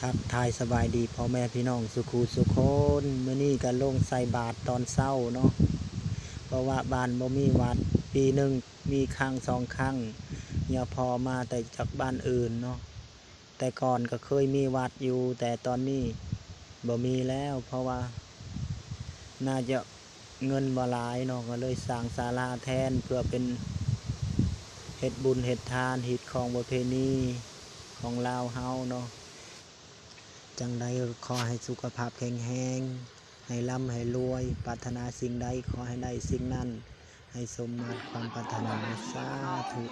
ທັກທາຍສະບາຍດີພໍ່ແມ່ພີ່ນ້ອງສູ່ຄູ່ສູ່ຄົນ. ມື້ນີ້ກໍລົງໃສ່ບາດຕອນເຊົ້າເນາະ ເພາະວ່າບ້ານບໍ່ມີວັດ, ປີໜຶ່ງມີຄັ້ງສອງຄັ້ງ ຍາພໍ່ມາແຕ່ຈາກບ້ານອື່ນເນາະ. ແຕ່ກ່ອນກໍເຄີຍມີວັດຢູ່ ແຕ່ຕອນນີ້ບໍ່ມີແລ້ວ ເພາະວ່າໜ້າຈະເງິນບໍ່ຫຼາຍເນາະ ກໍເລີຍສ້າງສາລາແທນ ເພື່ອເປັນເຮັດບຸນເຮັດທານ ຮີດຄອງປະເພນີຂອງລາວເຮົາເນາະ. ຈັ່ງໃດກໍຂໍໃຫ້ສຸຂະພາບແຂງແຮງ ໃຫ້ລ່ຳໃຫ້ລວຍ, ປາດຖະໜາສິ່ງໃດຂໍໃຫ້ໄດ້ສິ່ງນັ້ນ, ໃຫ້ສົມມາດຄວາມປາດຖະໜາ. ສາທຸ.